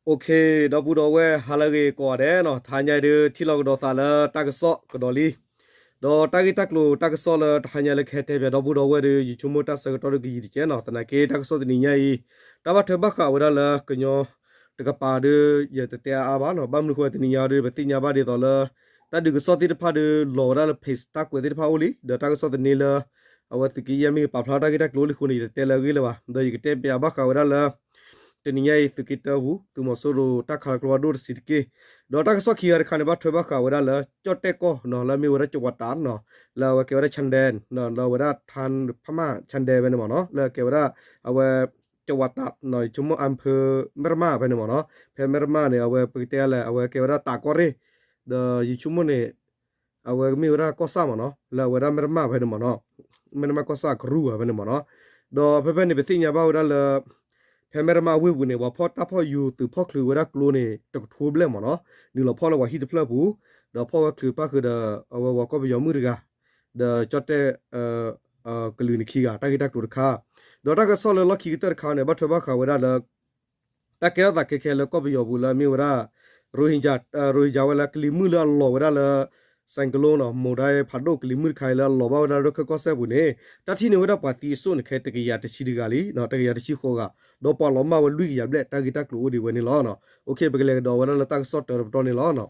Okay, ဒီပုၢ်ဒီဝဲၢ် ဟါလၢအဂ့ၤကိးဂၤဒဲးနီၤ, တဟါညါအံၤဒုး ထံၣ်လိာ်ကဒီးသးလၢတၢ်ကစီၣ်ကဒီးလံ. ဒီးတၢ်ဂ့ၢ်တၢ်ကျိၤတၢ်ကစီၣ်လၢတဟါညါလၢကဟဲတဲပၠးဒီပုၢ်ဒီဝဲၢ်ဒီး ယဆိကမိၣ်တၢ်ဆၢကတီၢ်ဒီးကယံာ်တကဲနီၤ. သနာ်က့တၢ်ကစီၣ်တနံၤညါအံၤ တၢ်ဘၣ်ထွဲဘၣ်ဃးဝဲဒၣ်လၢကညီတကပၤဒီး ယတတဲအါအါဘၣ်နီၤ. ဘၣ်မနုၤဃိတနံၤညါဒီး ပသ့ၣ်ညါဘၣ်ဒ်သိးလၢ တၢ်ဒုးကစီၣ်သ့ၣ်တဖၣ်ဒီးလီၤဝဲဒၣ်လၢ page တၢ်ကွဲးသ့ၣ်တဖၣ်အိၣ်လံ, ဒီးတၢ်ကစီၣ်သန့လၢ အဝဲသုးက့ယဲၢ်မ့ၢ်ပာ်ဖျါတၢ်ဂ့ၢ်တၢ်ကျိၤအိၣ်လံအဃိန့ၣ် ယတတဲလၢအဂ့ၢ်လၢၤဘၣ်. ဒီးယကတဲပၠးဘၣ်ဃးဝဲဒၣ်လၢ တနံၤညါအံၤသုးက့တၢပူၤ သုးမီၤစိရိၤတၢ်ခးလီၤကျိဖးဒိၣ်တဆံးတက့ၢ်. ဒီးတၢ်ကစီၣ်ခံဂၤတခါန့ၣ် ဘၣ်ထွဲဘၣ်ဃးဝဲဒၣ်လၢ ကၠီၣ်တဲၣ်ကီၢ်နီၤ လၢအမ့ၢ်ဝဲဒၣ် ကဝၤတးနီၤ လၢအဝဲကဲဝဲဒၣ် Chandel နီၤ လၢအဝဲဒၣ် ထါ ဖမၣ် Chandel ဖဲန့ၣ်မ့ၢ်နီၤ လၢကဲဝဲဒၣ် အဝဲ ကဝၤတးနီၤ ယဆိကမိၣ် အၣ်ဖၢၣ် မဲၣ်ရမၣ် ဖဲန့ၣ်မ့ၢ်နီၤ. ဖဲမဲၣ်ရမၣ်န့ၣ် အဝဲပကတဲလဲၣ် အဝဲကဲဝဲဒၣ်တးကီၢ်ရ့ၣ် ဒီးယဆိကမိၣ်န့ၣ် အဝဲကမ့ၢ်ဝဲဒၣ်ကီၢ်ဆၣ်မ့ၢ်နီၤ လၢအဝဲဒၣ်မဲၣ်ရမၣ်ဖဲန့ၣ်မ့ၢ်နီၤ, မဲၣ်ရမၣ်ကီၢ်ဆၣ်အကရူၢ်ဘၣ်ဖဲန့ၣ်မ့ၢ်နီၤ. ဒီးဖဲဖဲန့ၣ် ပသ့ၣ်ညါဘၣ်ဝဲဒၣ်လၢ ဖဲမဲၣ်ရမၣ်ဝ့ၢ်ပူၤန့ၣ် ပှၤဖီၣ်တၢ်ဖီၣ်ယူၤသုးဖီၣ်ချုးဝဲဒၣ်ကျိန့ၣ် တကထိဘျဲၣ်မ့ၢ်နီၤ, နုာ်လီၤဖီၣ်လၢပှၤဟံၣ်တဖျၢၣ်ပူၤ, ဒီးဖီၣ်ဝဲချုးပၣ်ဃုာ်ဒီး အဝဲပှၤကီၢ်ပယီၤမုၣ်တဂၤ ဒီးကၠီၣ်တဲၣ် ကလုာ်န့ၣ်ခံဂၤ တၢ်ဂ့ၢ်တၢ်ကျိၤတခါ, ဒီးတၢ်ကစီၣ်လၢလီၢ်ခံကတၢၢ်တခါန့ၣ် ဘၣ်ထွဲဘၣ်ဃးဝဲဒၣ်လၢ တၢ်ကဲထီၣ်သးခဲခဲလၢကီၢ်ပယီၤပူၤလၢအမ့ၢ်ဝဲဒၣ် ရိဟင်ဂျာ ရိဟင်ဂျာဝဲလၢကလံၤမုၢ်လၢအလီၤဝဲဒၣ်လၢ ဆိုင်ကလုန်းနီၤ မုန်တိုင်း ဖးဒိၣ်ကလံၤမုၢ်တခါအံၤလၢအလီၤဘၣ်ဝဲဒၣ်ရခၢၣ်ကီၢ်စဲၣ်ပူၤန့ၣ် တၢ်ထံၣ်န့ၢ်ဝဲဒၣ်ပှၤသံအစိၣ်န့ၣ် ခဲတကယၤတဆံတဂၤလံ, တကယၤတဆံဃိးဂၤ, ဒီးပှၤလီၤမၢ်ဝဲလွံၢ်ကယၤဘျဲၣ် တၢ်ဂ့ၢ်တၢ်ကျိၤအိၣ်ဒံးဝဲန့ၣ်လီၤ. Okay, ပကလဲၤကဒီးဝဲဒၣ်လၢတၢ်ကစီၣ်တၢတပတီၢ်န့ၣ်လီၤ.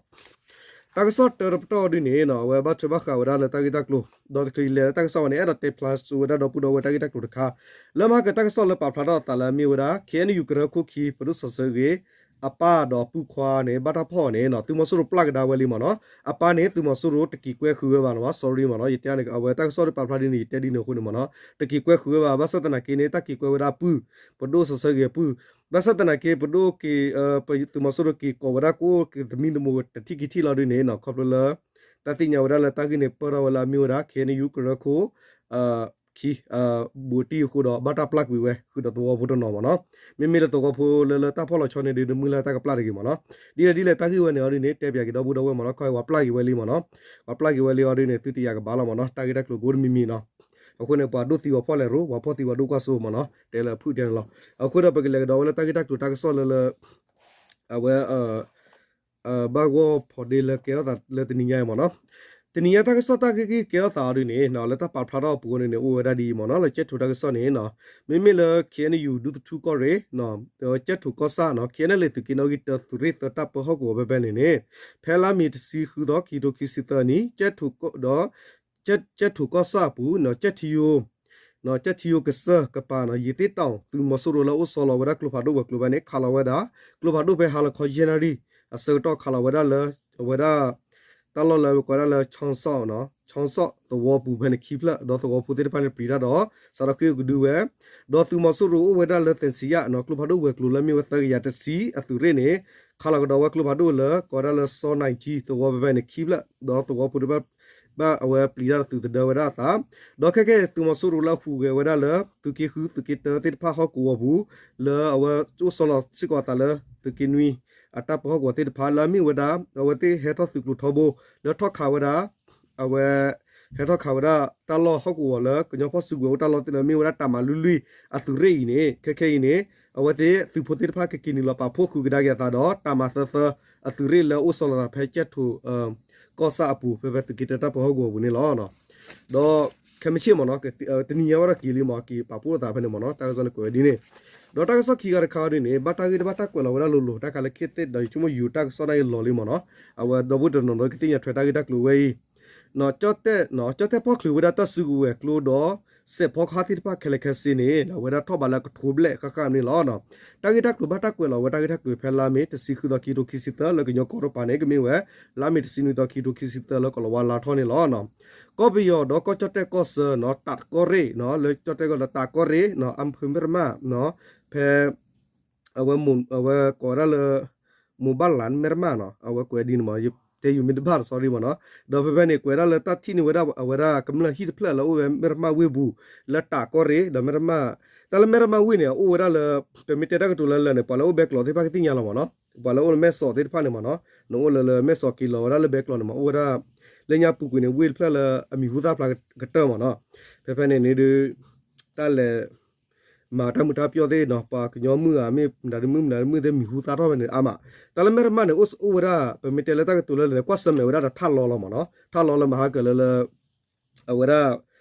တၢ်ကစီၣ်တၢတပတီၢ်ဒ်န့ၣ် အဝဲဘၣ်ထွဲဘၣ်ဃးဝဲဒၣ်လၢတၢ်ဂ့ၢ်တၢ်ကျိၤ, ဒီးတချုးလဲၤလၢတၢ်ကစီၣ်ဝဲန့ၣ် အဲၣ်ဒိးတဲဖျါဆိဝဲဒၣ်ဒီပုၢ်ဒီဝဲၢ်တၢ်ဂ့ၢ်တၢ်ကျိၤတခါ, လၢမဟါကတၢ်ကစီၣ်လၢပာ်ဖျါထီၣ်အသးလၢအမ့ၢ်ဝဲဒၣ် KNU ကရၢခိၣ်ခံ ပဒိၣ်စီၤဆၢဂ့ၤ အပၢ်ဒီးအပုၢ်ခွါန့ၣ် ဘၣ်တၢ်ဖီၣ်အီၤန့ၣ် သုးမီၤစိရိၤပျၢ်ကဒါဝဲလံမ့ၢ်နီၤ. အပၢ်န့ၣ် သုးမီၤစိရိၤတက့ၤကွဲဃုာ်ဝဲဘၣ်နီၤ, sorry မ့ၢ်နီၤ, ယတဲန့ၣ် အဝဲတၢ်ကစီၣ်ဒီးပာ်ဖျါဒ်န့ၣ် ယတဲဒ်န့ၣ်အဃိန့ၣ်မ့ၢ်နီၤ, တက့ၤကွဲဃုာ်ဝဲဘၣ်. ဘၣ်ဆၣ်သနာ်က့န့ၣ် တၢ်က့ၤကွဲဝဲဒၣ်အပုၢ်, ပဒိၣ်စီၤဆၢဂ့ၤအပုၢ်, ဘၣ်ဆၣ်သနာ်က့ ပဒိၣ်က့ၤ သုးမီၤစိရိၤက့ၤကိးဝဲဒၣ်ကအိၣ်က့ၤသမံသမိးတထံၣ်ခံထံၣ်လီၤဒ်န့ၣ်နီၤ, ခီဖျိလၢ တၢ်သ့ၣ်ညါဝဲဒၣ်လၢတၢ်ဂ့ၢ်န့ၣ် ပၢၢ်ထီၣ်ဝဲလၢအမ့ၢ်ဝဲဒၣ် KNU ကရၢခိၣ် ခံ ဘူးတံၢ်အဃိဒီး ဘၣ်တၢ်ပျၢ်ကွံာ်ဝဲ ဃုာ်ဒီးသဝီဖိတနီၤမ့ၢ်နီၤ. မ့မ့ၢ်လၢသဝီဖိလၢလၢတၢ်ဖီၣ်လီၤဆီန့ၣ်ဒီး မုၢ်လၢ်တၢ်ကပျၢ်တဂ့ၤမ့ၢ်နီၤ. ဒ်လဲၣ်ဒ်လဲၣ် တၢ်ဂ့ၢ်ဝဲန့ၣ်အီၤဒ်န့ၣ် တဲပၠးက့ၤဒီပုၢ်ဒီဝဲၢ်မ့ၢ်နီၤ, ခီပှၤပျၢ်က့ၤဝဲလံမ့ၢ်နီၤ, ပှၤပျၢ်က့ၤဝဲလံအီၤဒ်န့ၣ် သုတယာ်ကဘၣ်လီၤမ့ၢ်နီၤ, တၢ်ဂ့ၢ်တၢ်ကျိၤကအိၣ်တမံၤမံၤနီၤ. အဃိန့ၣ် ပှၤဒိၣ်သံပှၤဖီၣ်လဲၤရိ, ပှၤဖီၣ်သံပှၤဒိၣ်ကွၢ်စိမ့ၢ်နီၤ, တဲလၢအဖုၣ်တဲန့ၣ်လီၤ. အဃိဒီးပကလဲၤကဒီးဝဲလၢတၢ်ဂ့ၢ်တၢ်ကျိၤတၢ်ကစီၣ်လၢလၢ အဝဲ ဘၣ်ဂီၢ်ဖိးဒ့လၢကဲထီၣ်သးလၢတနံၤညါအံၤမ့ၢ်နီၤ. တနံၤညါတၢ်ကစီၣ်တၢ်ဂ့ၢ်ကဲထီၣ်သးအီၤဒ်န့ၣ် လၢတၢ်ပာ်ဖျါထီၣ်အပူၤန့ၣ်န့ၣ် အိၣ်ဝဲဒၣ်ဒ်အံၤမ့ၢ်နီၤ, လၢကၠဲၣ်ထိးတၢ်ကစီၣ်န့ၣ် မ့မ့ၢ်လၢ KNU ဒူသထူကီၢ်ရ့ၣ် ကၠဲၣ်ထိးကီၢ်ဆၣ်နီၤ, KNLA သုးက့နီၣ်ဂံၢ်တၢ သုးရ့ၣ်သၢတၢ်ပၢဟီၣ်ကဝီၤဖဲဖဲန့ၣ်န့ၣ် ဖဲလါမ့ၤတဆံဃုသီခံကထိခံဆံသၢနံၣ် ကၠဲၣ်ထိးကီၢ်ဆၣ်အပူၤ ကၠဲၣ်ထံယိ ကၠဲၣ်ထံယိကစၢၢ်ကပၤ ယ့ၤသ့ၣ်တီၣ် သုးမီၤစိရိၤလၢအအိၣ်ဆီလီၤဝဲဒၣ်ကျိဖးဒိၣ်ဝဲၤကျိၤဖဲန့ၣ် ခးလီၤဝဲဒၣ် ကျိဖးဒိၣ်ဖဲဟါလီၤခီယဲၢ်နၣ်ရံၣ် အဆၢကတီၢ်ခးလီၤဝဲဒၣ်လၢ အဝဲဒၣ် တၢ်လီၢ်လၢကိးဝဲဒၣ်လၢ ချီဆီၣ် ချီဆီၣ်သဝီပူၤဖဲန့ၣ်ခံဖျၢၣ် ဒီးသဝီဖိသ့ၣ်တဖၣ်န့ၣ်ပျံၤတၢ်ဒီး စးထီၣ်ဃ့ကဒုဝဲ ဒီးသုးမီၤစိရိၤအိၣ်ဝဲဒၣ်လၢသ့ၣ်စံယၣ် ကျိဖးဒိၣ်ဝဲၤကျိၤလၢမ့ၢ်ဝဲသၢကယၤတဆံအသုးရ့ၣ်န့ၣ် ခးလီၤကဒီးဝဲကျိဖးဒိၣ်လၢကိးဝဲဒၣ်လၢ စီၤနၢ်ကၠံ သဝီဖဲဖဲန့ၣ်ခံဖျၢၣ် ဒီးသဝီဖိတဖၣ် ဘၣ်အဝဲပျံၤတၢ်ဒီးသုးသဒၢဝဲဒၣ်အသး ဒီးခဲကဲသုးမီၤစိရိၤလၢအဟူးဂဲၤဝဲဒၣ်လၢ သုးက့ဃု သုးက့တၢသ့ၣ်တဖၣ်ဟီၣ်ကဝီၤပူၤ လၢအဝဲအိၣ်ဆီလီၤစ့ၢ်ကီးအသးလၢ သုးက့နွံ အတၢ်ပၢဟီၣ်ကဝီၤသ့ၣ်တဖၣ်လၢအမ့ၢ်ဝဲဒၣ် အဝဲသ့ၣ်ဟဲထီၣ်သုးကျိၤထီဘိ လၢထီၣ်ခးဝဲဒၣ် အဝဲ ဟဲထီၣ်ခးဝဲဒၣ်တၢ်လီၢ်ဟီၣ်ကဝီၤလၢ ကညီဖီၣ်စုကဝဲၤအိၣ်တၢ်လီၢ်လၢမ့ၢ်ဝဲဒၣ်တၢ်မၤလွံၢ်လွံၢ်အသုးရ့ၣ်အံၤန့ၣ် ခဲခဲအံၤန့ၣ် အဝဲသ့ၣ်သုးဖိသ့ၣ်တဖၣ်ကက့ၤနုာ်လီၤပာ်ဖှိၣ်ဃုာ်ကဒါက့ၤအသးဒီး တၢ်မၤသၢသၢအသုးရ့ၣ်လၢအိၣ်ဆီလီၤသးဖဲကၠဲၣ်ထိး ကီၢ်ဆၣ်အပူၤ ဖဲဖဲသုးက့တၢတၢ်ပၢဟီၣ်ကဝီၤပူၤန့ၣ်လီၤ. ဒီးခဲမုၢ်ဆ့ၣ်မ့ၢ်နီၤ တနံၤညါဘၣ်ဒီးက့ၤလံမ့ၢ် က့ၤပာ်ဖှိၣ်လိာ်သးဖဲန့ၣ်မ့ၢ်နီၤ တၢ်ကစီၣ်န့ၣ်ကွဲးဝဲဒ်န့ၣ် ဒီးတၢ်ကစီၣ်ခံဂၤတခါဒ်န့ၣ် ဘၣ်တၢ်ဂ့ၢ်တဘၣ်တၢ်ကွဲးလီၤဝဲဒၣ်လိၤလိၤ တၢ်ခါလၢခ့သ့ၣ်ဒီးယဆိကမိၣ်ယူၤတၢ်ကစီၣ်န့ၣ်လီၤလံမ့ၢ်နီၤ အဝဲဒီပုၢ်တနီၤနီၤကသ့ၣ်ညါထွဲတၢ်ဂ့ၢ်တၢ်ကျိၤဝဲအံၤ ကၠီၣ်တဲၣ် ကၠီၣ်တဲၣ်ဖီၣ်ချုးဝဲဒၣ်တၢ်စုကဝဲၤကျိဒီး စဲးဖီကဟၣ်သ့ၣ်တဖၣ်ခဲလၢာ်ခဲဆ့န့ၣ် အဝဲဒၣ်ထီၣ်ဘးလၢကထိဘျဲၣ်ဃၣ်ဃၣ်န့ၣ်လီၤ. တၢ်ဂ့ၢ်တၢ်ကျိၤဘၣ်တၢ်ကွဲးလီၤဝဲတၢ်ဂ့ၢ်တၢ်ကျိၤဖဲလါမ့ၤတဆံဃုသီခံကထိခံဆံသၢ လၢကညီကီၢ်တပၤန့ၣ် ကမ့ၢ်ဝဲ လါမ့ၤတဆံနွံသီခံကထိခံဆံသၢလၢကလီၤဝါလါထီၣ်န့ၣ်လီၤ. ကီၢ်ပယီၤဒီးကီၢ်ကၠီၣ်တဲၣ်ကီၢ်ဆၢနီၤ တးကီၢ်ရ့ၣ်နီၤ လၢကၠီၣ်တဲၣ်ကီၢ်လၢတးကီၢ်ရ့ၣ်နီၤ အၣ်ဖၢၣ်မဲၣ်ရမၣ်နီၤ ဖဲ အဝဲ အဝဲကိးဝဲဒၣ်လၢ မိၢ်ဘၣ်လၢမဲၣ်ရမၣ်နီၤ အဝဲကွဲးဒ်န့ၣ်မ့ၢ် တဲယူၤမ့ၢ်တဘၣ် sorry မ့ၢ်နီၤ ဒီးဖဲဖဲန့ၣ် ကွဲးဒၣ်လၢတၢ်ထံၣ်န့ၢ်ဝဲဒၣ် အဝဲဒၣ်ကမျၢၢ်ဟံၣ်တဖျၢၣ်လၢအိၣ်ဝဲမဲၣ်ရမၣ်ဝ့ၢ်ပူၤ လၢတးကီၢ်ရ့ၣ်ဒီးမဲၣ်ရမၣ် တၢ်လၢမဲၣ်ရမၣ်ဝ့ၢ်န့ၣ် အအိၣ်ဝဲဒၣ်လၢ ပမ့ၢ်တဲတၢ်ကတိၤလၢလၢာ်န့ၣ် ပှၤလၢအိၣ်ဘဲကျိးသ့ၣ်တဖၣ်ကသ့ၣ်ညါလီၤမ့ၢ်နီၤ ပှၤလၢအိၣ်လၢမဲၢ်စီးသ့ၣ်တဖၣ်န့ၣ်မ့ၢ်နီၤ နအိၣ်လၢလၢမဲၢ်စီးက့ၤလီၤဝဲဒၣ်လၢဘဲကျိးန့ၣ်မ့ၢ် အိၣ်ဝဲဒၣ် လၢညါပူၤကွံာ်န့ၣ် ဝ့ၢ်တဖျၢၣ်လၢအမံၤဟူသၣ်ဖျါကတၢၢ်မ့ၢ်နီၤ ဖဲဖဲန့ၣ်န့ၣ်ဒုး တၢ်လဲၤ မၤတၢ်မုာ်တၢ်ပျီၣ်သ့ၣ်နီၤ ပှၤကညီမုၣ်ဧါ မ့ၢ်မတၤဒုမုၣ်မတၤဒုမုၣ်သ့ၣ် မံၤဟူသါထီၣ်ဖဲန့ၣ်အါမး. တၢ်လၢမဲၢ်တမၣ်န့ၣ် အိၣ်အိၣ်ဝဲဒၣ် ပမ့ၢ်တဲလၢတၢ်ကတိၤလၢလဲၣ် ကွၢ်ဆၢၣ်မဲာ်ဝဲဒၣ်ဒီးထၣ်လီလီၤမးနီၤ ထၣ်လီလၢမဟါကၢၤလၢလၢ အဝဲဒၣ်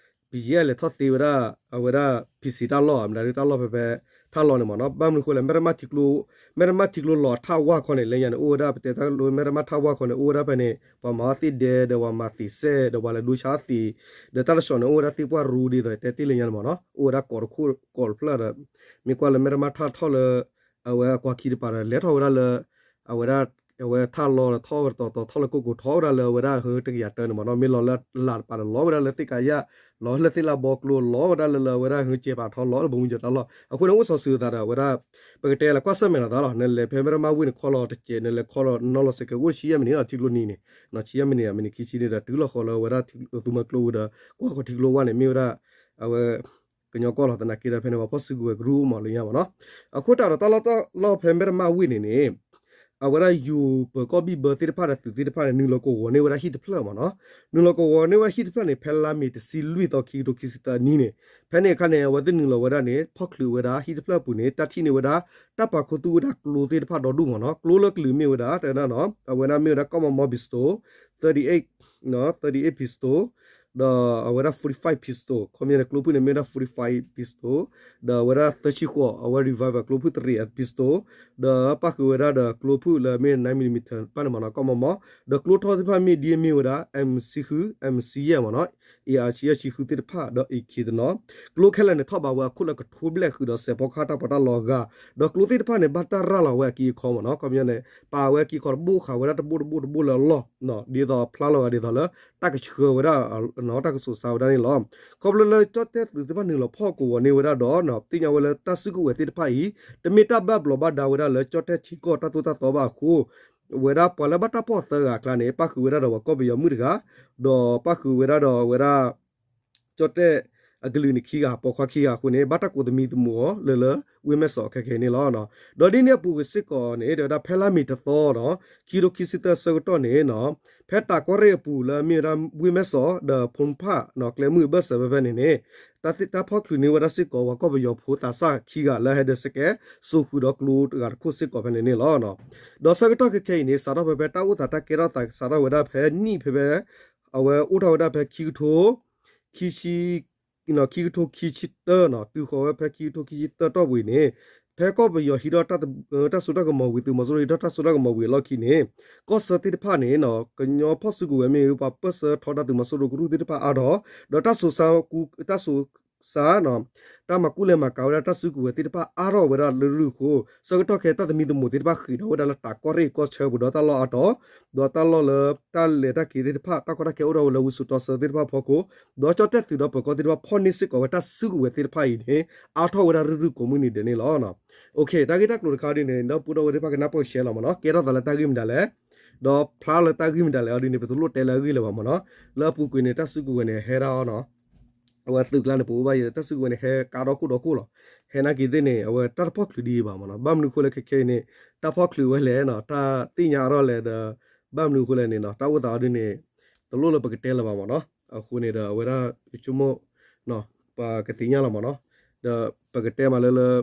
ပယဲၢ်လဲၤထီၣ်သ့ဝဲဒၣ် အဝဲဒၣ် ဖံးစံးတၢ်လီၢ် မတၤဒုတၢ်လီၢ်ဖဲဖဲ ထၣ်လီန့ၣ်မးနီၤ ဘၣ်မနုၤဃိလဲၣ် မဲၢ်တမၣ်ထံကျိ မဲၢ်တမၣ်ထံကျိလီၤအထၣ်ဝၢ်ခီန့ၣ် လၢညါန့ၣ် အိၣ်ဝဲဒၣ် ပတဲတၢ်လၢမဲၢ်တမၣ်ထၣ်ဝၢ်ခီန့ၣ် အိၣ်ဝဲဒၣ်ဖဲန့ၣ် ပှၤမၤအီၣ်သ့ၣ်ဒဲ ဒီးပှၤမၤသံးစဲၣ် ဒီးပှၤလဲၤဒိဆါသံး ဒီးတၢ်တဆီးန့ၣ် အိၣ်ဝဲဒၣ်သ့ၣ်ပှၢ်ရူဒ်သိးတဲတ့ၢ်လၢညါန့ၣ်မးနီၤ အိၣ်ဝဲဒၣ်ကိးတခိၣ်ကိးတဖျၢၣ်ဒီး မ့ၢ်ကွၢ်လၢမဲၢ်တမၣ်ထၣ်ထီၣ်လၢ အဝဲအကွၢ်ခံတပၤဒီး လဲၤထီၣ်ဝဲဒၣ်လၢ အဝဲဒၣ် အဝဲထၣ်လီၤဒီးထီၣ်ဝဲတတီၤတီၤ ထီၣ်လၢကိၢ်ကိၢ်ထီၣ်ဝဲဒၣ်လၢအဝဲဒၣ်ဟၢတကယၤတၢန့ၣ်မးနီၤ မ့ၢ်လီၤလၢလာ်တပၤဒီး လီၤဝဲဒၣ်လၢသ့ၣ်ကၤယၣ် လီၤလၢသ့ၣ်လၣ်ဘီကျိ လီၤဝဲဒၣ်လၢလၢအဝဲဒၣ်ဟၢကဲပာ်ထီၣ်လီၤလၢဘိမုၢ်ကၠီၤတၢ်လီၢ် အဃိန့ၣ်အိၣ်စီၤစုၤအသးဒီးအဝဲဒၣ် ပကတဲလၢကွၢ်ဆၢၣ်မဲာ်လီၤသးလီၤ နလဲၤဖဲမဲၢ်တမၣ်ဝ့ၢ်န့ၣ်ခီလီၤတစဲး နလဲၤခီလီၤနီၤလီၤစဲးကဲ အိၣ်တဆံယဲၢ်မံးနံးလီၤ ထံကျိနံၤန့ၣ် ဆံယဲၢ်မံးနံး မံးနံးခံဆံန့ၣ်ဒီး တုၤလီၤဃီလၢအဝဲဒၣ်သူမၤကျိဝံၤဒီး ကွၢ်ဃီထံကျိဝါန့ၣ် မ့ၢ်ဝဲဒၣ် အဝဲ ကညီကီၢ်လီၤသနာ်က့ဒီးဖဲန့ၣ် ပှၤဖီၣ်စုကဝဲၤကရူၢ်အိၣ်မးလၢညါမးနီၤ အဃိတၢ်ဒီးတၢ်လီၢ်တၢ်လီၢ်ဖဲမဲၢ်တမၣ်ဝ့ၢ်န့ၣ်န့ၣ် အဝဲဒၣ်ယိၤပၢၤကီၢ်ဘံၣ်ဘၢသ့ၣ်တဖၣ်ဒီးသုးသ့ၣ်တဖၣ်န့ၣ် နုာ်လီၤကဝီၤန့ၢ်ဝဲဒၣ်ဟံၣ်တဖျၢၣ်မးနီၤ နုာ်လီၤကဝီၤန့ၢ်ဝဲဟံၣ်တဖျၢၣ်န့ၣ် ဖဲလါမ့ၤတဆံလွံၢ်သီ ခံကထိခံဆံသၢနံၣ်န့ၣ် ဖဲန့ၣ်အခါန့ၣ် အဝဲသ့ၣ်နုာ်လီၤဝဲဒၣ်န့ၣ် ဖီၣ်ချုးဝဲဒၣ်ဟံၣ်တဖျၢၣ်အပူၤန့ၣ် တၢ်ထံၣ်န့ၢ်ဝဲဒၣ် တၢ်ပာ်ခူသူၣ်ဝဲဒၣ်ကျိသ့ၣ်တဖၣ်ဒီဒူၣ်မးနီၤ ကျိလၢကလုာ်မ့ၢ်ဝဲဒၣ် တဲဒၣ်နီၤ အဝဲဒၣ်မ့ၢ်ဝဲဒၣ် ကီၢ်မီမီ pistol, thirty eight, thirty eight pistol ဒီးအဝဲဒၣ် forty-five pistol ခီပညီန့ၣ် ကျိဖုၣ်န့ၣ်မ့ၢ်ဝဲဒၣ် forty-five pistol ဒီးအဝဲဒၣ်သၢဆံဃိး အဝဲ revolver ကျိဖုၣ် three eight pistol ဒီးပၣ်ဃုာ်ဝဲဒၣ်ဒီးကျိဖုၣ်လၢမ့ၢ် nine millimeter တဖၣ်န့ၣ်မးနီၤ ကီၢ်မီမီ ဒီးကျိထီၣ်သ့ၣ်တဖၣ်မ့ၢ်ဒ်အမ့ၢ်ဝဲဒၣ် M ဆံဃု M ဆံယဲၢ်မးနီၤ AR ဆံယဲၢ်ဆံဃုသ့ၣ်တဖၣ်ဒီး AK တနီၤ ကျိခဲလၢာ်န့ၣ် ထီၣ်ဘးဝဲအခိၣ်လၢကထိဘျဲၣ်ဃုာ်ဒီးစဲးဖီကဟၣ်တၢ်ပီးတၢ်လီအဂၤ ဒီးကျိသ့ၣ်တဖၣ်န့ၣ် ဘၣ်တၢ်ရၤလီၤဝဲအက့အခီမးနီၤ ခီပညီန့ၣ် ပာ်ဝဲအက့အခီတဘိၣ်ဃာ်ဝဲဒၣ်တဘိၣ်တဘိၣ်တဘိၣ်လၢအလီၢ် ဒ်သိးဖျါလီၤဂာ်ဒ်သိးလၢ တၢ်ကဆှၢဝဲဒၣ် တၢ်ကစိာ်ဆါဝဲဒၣ်န့ၣ်လီၤ. ခီဖျိလၢကၠီၣ်တဲၣ်သုးသ့ၣ်တဖၣ်နုာ်လီၤဖီၣ်ကဝီၤန့ၢ်ဝဲဒၣ်ဒီး သ့ၣ်ညါဝဲလၢတၢ်စုကဝဲၤသ့ၣ်တဖၣ်အံၤ တမ့ၢ်တၢ်ဘၣ်ဘျီးဘၣ်ဒါဝဲဒၣ်လၢကၠီၣ်တဲၣ်ထံကီၢ်တၢ်သိၣ်တၢ်သီဘၣ်အဃိ ဝဲဒၣ်ပှၤလၢဘၣ်တၢ်ဖီၣ်သၢဂၤအကျါန့ၣ် ပၣ်ဃုာ်ဝဲဒၣ်ဒီးပှၤကီၢ်ပယီၤမုၣ်တဂၤ ဒီးပၣ်ဃုာ်ဝဲဒၣ်ဒီးဝဲဒၣ် ကၠီၣ်တဲၣ်အကလုာ်န့ၣ်ခံဂၤ ပိာ်ခွါခံဂၤအဃိန့ၣ် ဘၣ်တၢ်ကိးသမံသမိးအီၤလၢလၢ ဝ့ၢ်မဲၢ်စီးခဲခဲအံၤန့ၣ်လီၤ. ဒီးဒ်န့ၣ်အပူၤကွံာ်စ့ၢ်ကီးန့ၣ် တဲဝဲဒၣ်ဖဲလါမ့ၤတသီနီၤ ခံကထိခံဆံသၢဆၢကတီၢ်န့ၣ်နီၤ ဖဲတၢ်ကီၢ်ရ့ၣ်အပူၤလၢအမ့ၢ်ဝဲဒၣ်ဝ့ၢ်မဲၢ်စီး ဒီးဖိဖၣ်နီၤ ကျဲမုၢ်အဘၢၣ်စၢၤဖဲဖဲန့ၣ်န့ၣ် တၢ်ဖီၣ်ချုးန့ၢ်ဝဲဒၣ်စ့ၢ်ကီးပှၤကီၢ်ပယီၤဖိသးစၢ်ခံဂၤလၢဟဲဒၢးစကဲ စိာ်ဃုာ်ဒီးကျိတဂၤတခိၣ်စ့ၢ်ကီးဖဲန့ၣ်န့ၣ်လီၤ. ဒီးဆၢကတီၢ်ခဲခဲအံၤန့ၣ် စးထီၣ်ဖဲဖဲတၢ်အိၣ်သးတၢ်ကဲထီၣ်သး စးထီၣ်ဝဲဒၣ်ဖဲနံၣ်ဖဲဖဲ အဝဲအိၣ်ထီၣ်ဝဲဒၣ်ဖဲခံကထိ ခံဆံ ခံကထိခံဆံတၢနီၤ တုၤဃီၤဝဲဖဲခံကထိခံဆံသၢတီၢ်ပူၤအံၤန့ၣ် ဖဲကီၢ်ပယီၤဟံးထီၣ်တၢ်စိတၢ်ကမီၤဝံၤ သုးမီၤစိရိၤဟံးထီၣ်တၢ်စိတၢ်ကမီၤဝံၤအလီၢ်ခံန့ၣ် ကီၢ်ဆၢသ့ၣ်တဖၣ်န့ၣ် ကညီဖီၣ်စုကဝဲၤမ့ၢ်ဂ့ၤ ပှၤပၢၢ်ဆၢထီဒါသုးမီၤစိရိၤကရူၢ်သ့ၣ်တဖၣ်အါထီၣ် ဒီးတၢ်စိာ်ဆါ တၢ်စိာ်ဆါ တၢ်မၤကူၣ်လဲၤမၤကၤဝဲဒၣ်တၢ်စုကဝဲၤသ့ၣ်တဖၣ်အါထီၣ်ဝဲဒၣ်လၢရူၢ်အဃိ ဆၢကတီၢ်ခဲအံၤတၢ်သမံသမိးသ့ၣ်တဖၣ်ဃ့ၢ်ထီၣ်ဝဲဒၣ်လၢတၢ်ကီၢ်ရ့ၣ်ကီၢ်ဆၢပူၤဒီးတၢ်လီၢ်အါထီၣ် ဒီးတၢ်လီၢ်လၢတၢ်လဲၤတၢ်က့ၤသ့ၣ်တဖၣ် တၢ်ကီတၢ်ခဲအိၣ်ထီၣ်ဝဲလၢဝံစိာ်တီဆၢသ့ၣ်တဖၣ်ဖီခိၣ် ဒီးကၠီၣ်တဲၣ်သုးဒီးပၢၤကီၢ်သ့ၣ်တဖၣ်ဖီၣ်န့ၢ်စ့ၢ်ကီးဝဲတၢ်စုကဝဲၤသ့ၣ်တဖၣ်အံၤန့ၣ် အါထီၣ်ဝဲဒၣ်ရူၢ်ရူၢ်ကိးမုၢ်နံၤဒဲးန့ၣ်လီၤ. တၢ်ဂ့ၢ်တၢ်ကျိၤတခါဒ်န့ၣ် ဒီပုၢ်ဒီဝဲၢ်သ့ၣ်တဖၣ်ကနၢ်ပၢၢ်ရှဲလီၤမးနီၤ ကဲထီၣ်သးလၢတၢ်ဂ့ၢ်မတၤလဲၣ် ဒီးဖျါလၢတၢ်ဂ့ၢ်မတၤလဲၣ်အီၤဒ်န့ၣ် ပတလိၣ်တဲလၢအဂ့ၢ်လၢၤဘၣ်မးနီၤ လၢအပူၤကွံာ်န့ၣ် တၢ်စုကဝဲၤန့ၣ်ဟဲဒၣ်အီၤနီၤ အဝဲသုးကျါန့ၣ် ပအိၣ်ဘၣ်ယဲ တၢ်စုကဝဲၤန့ၣ် ဟဲကါဒီခိၣ်ဒီခိၣ်လီၤ. ဟဲနာ်က့ၤသ့ၣ်န့ၣ် အဝဲတၢ်တဖီၣ်ချုးဒ်အံၤဘၣ်မးနီၤ ဘၣ်မနုၤအဃိလဲၣ်ခဲခဲအံၤန့ၣ် တၢ်ဖီၣ်ချုးဝဲလဲၣ်နီၤ တၢ်သ့ၣ်ညါအါထီၣ်လဲၣ်ဒီး ဘၣ်မနုၤအဃိလဲၣ်န့ၣ်နီၤ တၢ်အိၣ်သးအီၤဒ်န့ၣ် တလိၣ်လၢပကတဲလၢၤဘၣ်မးနီၤ အဃိန့ၣ်ဒီး အဝဲဒၣ်ယဆိကမိၣ် ပကသ့ၣ်ညါလီၤမးနီၤ ဒီးပကတဲမးလၢလၢ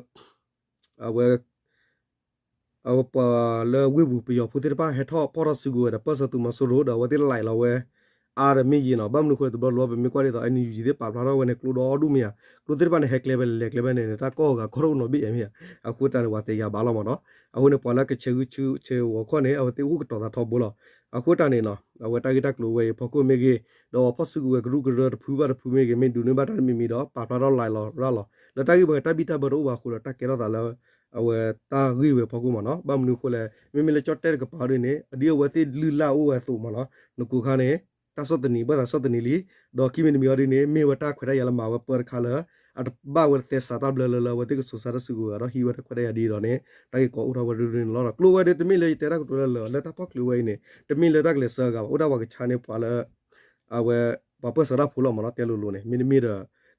အဝဲ အဝဲပှၤလၢဝ့ၢ်ပူၤပယီၤဖိသ့ၣ်တဖၣ်ဟဲထီၣ်ဖီၣ်ထီၣ်စုကဝဲၤဒီးပၢၢ်ဆၢသုးမီၤစိရိၤဒီးအဝဲသ့ၣ်လဲၤလီၤဝဲ အါဒီးမ့ၢ်ယံာ်နီၤ ဘၣ်မနုၤအဃိလဲၣ်တဘျီတဘျီပမ့ၢ်ကွၢ်ဒ်သိး NUG သ့ၣ်ပာ်ဖျါထီၣ်ဝဲန့ၣ် ကျိဒီဒူၣ်မ့ၢ်ဧါ ကျိသ့ၣ်တဖၣ်န့ၣ် ဟဲကျဲဖဲလဲၤကျဲဖဲန့ၣ် တၢ်ကီၢ်ဂၤကီၢ်တအိၣ်နီတဘ့ၣ်အံၤမ့ၢ်ဧါ အဃိတၢ်န့ၣ် ပှၤသ့ၣ်ညါဘၣ်လီၤမးနီၤ အဃိန့ၣ် ပှၤလၢကဆဲးဂုာ်ဆဲးဂီၤခီန့ၣ် အဝဲသ့ၣ်အိၣ်ကတီၤသးထီဘိလီၤ အဃိတၢ်န့ၣ်နီၤ အဝဲတၢ်ဂ့ၢ်တၢ်ကျိၤဝဲအံၤ ဖီခိၣ်မ့ၢ်ဂ့ၤ ဒီးပှၤဖီၣ်စုကဝဲၤကရူၢ်ကရၢတဖုဘၣ်တဖုမ့ၢ်ဂ့ၤ မ့ၢ်ဒိးန့ၢ်ဘၣ်တၢ်တမံၤမံၤဒီး ပာ်ဖျါထီၣ်လဲၤလီၤရၤလီၤ လၢတၢ်ဂ့ၢ်ဝဲတၢ်ဘံၣ်တၢ်ဘၢတအိၣ်ဘၣ်အဃိဒီး တၢ်ကဲထီၣ်သးလၢ အဝဲတၢ်ဂ့ၢ်ဝဲဖီခိၣ်မးနီၤ ဘၣ်မနုၤအဃိလဲၣ် မ့မ့ၢ်လၢကၠီၣ်တဲၣ်တကပၤဒ်န့ၣ် အဒ်အဝဲသ့ၣ်လုၢ်လၢ်အိၣ်ဝဲအသိးမးနီၤ နကိးခါန့ၣ် တၢ်ဆီၣ်သနံးဘၣ်သးဆီၣ်သနံးလံ ဒီးခံမံၤတမံၤအီၤဒ်န့ၣ် မ့ၢ်ဝဲတၢ်ခွဲးတၢ်ယာ်လၢမၤဝဲပၢတခါလၢ အတဘၣ်ဝဲသဲစးတၢ်ဘျၢလၢလၢအဝဲသ့ၣ်ကစိာ်စါတၢ်စုကဝဲၤဒီးဟံးဝဲတၢ်ခွဲးတၢ်ယာ်ဒ်ဒီးန့ၣ် တၢ်ဂ့ၢ်ကီအိၣ်ထီၣ်ဝဲဒ်န့ၣ်လီၤ. ကျိဝဲဒ်တမ့ၢ်လၢယတဲတၢ်ကတိၤလၢလၢာ် လၢတၢ်ဖီၣ်ချုးဝဲအံၤန့ၣ် တမ့ၢ်လၢတၢ်ကလဲၤဆှၢအဂၤဘၣ် အိၣ်ဒၣ်ပှၤကဆါန့ၢ်ပှၤလၢ အဝဲ ပှၤပၢၢ်ဆၢတၢ်ဖိလီၤမးနီၤ တဲလိၤလိၤန့ၣ် မ့တမ့ၢ်ဒီး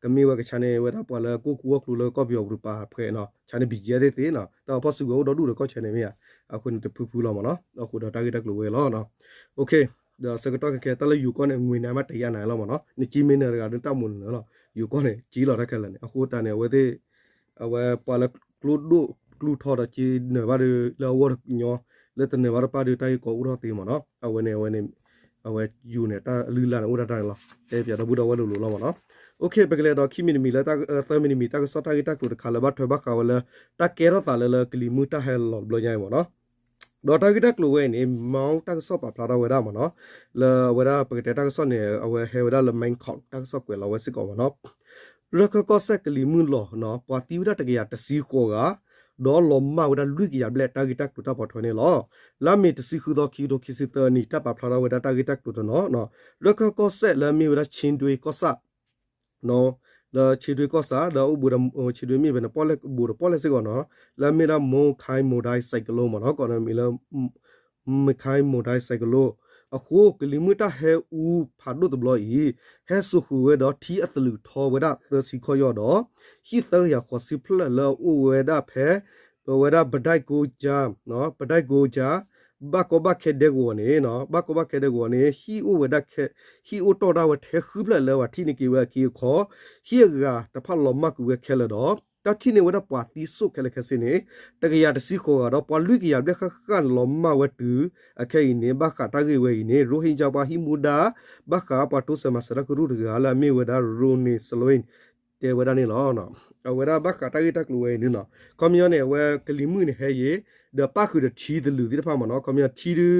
ကမ့ၢ်ဝဲကဆါန့ၢ်ဝဲဒၣ်ပှၤလၢကအိၣ်ကူအိၣ်ကျိၤလၢကီၢ်ပယီၤပူၤတပၤဖဲနီၤ ဆါန့ၢ် ဘီကၠံၣ်သ့ၣ်သ့ၣ်နီၤ တၢ်ဖီၣ်စုကဝဲၤအိၣ်ဒီဒူၣ်ဒီးကီၢ်ဆၢန့ၣ်မ့ၢ်ဧါ အဃိန့ၣ်တဖုဖုလီၤမးနီၤ အဃိဒီးတၢ်ဂ့ၢ်တၢ်ကျိၤဝဲအံၤလီၤ. ဒီးဆၢကတီၢ်ခဲခဲ တၢ်လၢယိၤကီၢ်န့ၣ် ငွေနံမ့ၢ်တယာ်နၤလီၤမးနီၤ နကၠံမ့ၢ်နၤတဂၤဒီးတၢ်မိၣ်နၤလီၤ ယိၤကီၢ်န့ၣ် ကၠံလီၤတၢ်ခဲလၢာ်န့ၣ် အဃိတၢ်န့ၣ် အဝဲသ့ၣ် အဝဲပှၤလၢကျိဒိၣ်ကျိထီဒီးက့ၤနၢၤဘၣ်ဒီး လၢအဂီၢ်တညီ လၢတနၢၤဘၣ်တပၣ်ဒီး တၢ်ဂ့ၢ်ကီအိၣ်ထီၣ်သ့မ့ၢ်နီၤ. အဝဲန့ၣ် အဝဲန့ၣ် အဝဲယူၤန့ၣ် တၢ်လုၢ်လၢ်န့ၣ်အိၣ်ဒၣ်တၢ်န့ၣ်လီၤ. တဲပၠးဒီပုၢ်ဒီဝဲၢ်လိၤလိၤလီၤမ့ၢ်နီၤ. ပကလဲၤဒီးခံမံၤတမံၤလၢ သၢမံၤတမံၤ တၢ်ကစီၣ်တၢ်ဂ့ၢ်တၢ်ကျိၤတခါလၢဘၣ်ထွဲဘၣ်ဃးဝဲလၢ တၢ်ကဲထီၣ်သးလၢလၢကလံၤမုၢ်တၢ်ဟဲလီၤတဘျီညါအံၤမ့ၢ်နီၤ. ဒီးတၢ်ဂ့ၢ်တၢ်ကျိၤဝဲအံၤန့ၣ် မ့ၢ်တၢ်ကစီၣ်ပာ်ဖျါထီၣ်ဝဲဒၣ်မ့ၢ်နီၤ, လၢအဝဲဒၣ်ပကတဲတၢ်ကစီၣ်န့ၣ် အဝဲဟဲဝဲဒၣ်လၢ Bangkok တၢ်ကစီၣ်ကွဲးလီၤဝဲစ့ၢ်ကီးမ့ၢ်နီၤ. ရၢၢ်ခၢၣ်ကီၢ်စဲၣ်ကလံၤမုၢ်လီၤနီၤ ပှၤသံဝဲဒၣ်တကယၤတဆံဃိးဂၤ, ဒီးလီၤမၢ်ဝဲဒၣ်လွံၢ်ကယၤဘျဲၣ် တၢ်ဂ့ၢ်တၢ်ကျိၤတၢ်ပိာ်ထွဲန့ၣ်လီၤ. လါမ့ၤတဆံဃုသီ ခံကထိခံဆံသၢနံၣ် တၢ်ပာ်ဖျါထီၣ်ဝဲဒၣ်တၢ်ဂ့ၢ်တၢ်ကျိၤတနီၤ, ရၢၢ်ခၢၣ်ကီၢ်စဲၣ်လၢအမ့ၢ်ဝဲဒၣ် ခၠ့ဒွ့ကီၢ်ဆၣ် လၢခၠ့ဒွ့ကီၢ်ဆၣ် ဒီးအိၣ်ဘူးဒီး ခၠ့ဒွ့မ့ၢ်ဝဲန့ၣ် ပီၣ်လဲၣ်ဘူးဒီးပီၣ်လဲၣ်စ့ၢ်ကီးနီၤ, လၢအမ့ၢ်ဒၣ် Mochai Modi cyclone မ့ၢ်နီၤ, ကိးန့ၣ်မံၤလၢ Mochai Modi cyclone အဃိ ကလံၤမုၢ်တၢ်ဟဲအူဖးဒိၣ်တဘျီအံၤ ဟဲစိာ်ဃုာ်ဝဲဒီးထံအသလုးထီဝဲဒၣ်သၢဆံခီၣ်ယီၢ်ဒီး ဟံၣ်သၢကယၤဃိးဆံဖျၢၣ်လၢအအိၣ်ဝဲဒၣ်ဖဲ ပဝဲဒၣ် ပဒိုက်ကိကၠါ ပဒိုက်ကိကၠါ ဘၣ်ကီဘၣ်ခဲဒဲကဝီၤန့ၣ် ဘၣ်ကီဘၣ်ခဲဒဲကဝီၤန့ၣ် ဟံၣ်အိၣ်ဝဲဒၣ်ခဲ ဟံၣ်အိၣ်တီၢ်ဒၣ်ဝဲထဲဃုဖျၢၣ်လၢပှၤထံၣ်န့ၢ်က့ၤဝဲအက့အခီ ဟံၣ်အဂၤတဖၣ်လီၤမၢ်ကွံာ်ဝဲခဲလၢာ်ဒီး တၢ်ထံၣ်န့ၢ်ဝဲဒၣ်ပှၤသံစိၣ်ခဲလၢာ်ခဲဆ့န့ၣ် တကယၤတဆံဃိးဂၤဒီး ပှၤလွံၢ်ကယၤဘျဲၣ်ဃၣ်ဃၣ်လီၤမၢ်ဝဲတုၤအခဲအံၤန့ၣ် ဘၣ်ဃးတၢ်ဂ့ၢ်ဝဲအံၤန့ၣ် ရိဟ့ကၠါပှၤဟံးမူဒါ ဘၣ်ဃးပှၤတိစၢၤမၤစၢၤတၢ်ကရူၢ်တဂၤလၢအမ့ၢ်ဝဲဒၣ် ရိန့ၣ်စလ့ၣ် တဲဝဲဒၣ်န့ၣ်လီၤ. အဝဲဒၣ်ဘၣ်ဃးတၢ်ဂ့ၢ်တၢ်ကျိၤဝဲအံၤန့ၣ်နီၤ ခီပညီန့ၣ် အဝဲကလံၤမုၢ်န့ၣ်ဟဲယံၤ ဒီးပၣ်ဃုာ်ဒီးထံသလုးသ့ၣ်တဖၣ်မ့ၢ်နီၤ ခီပညီထံဒု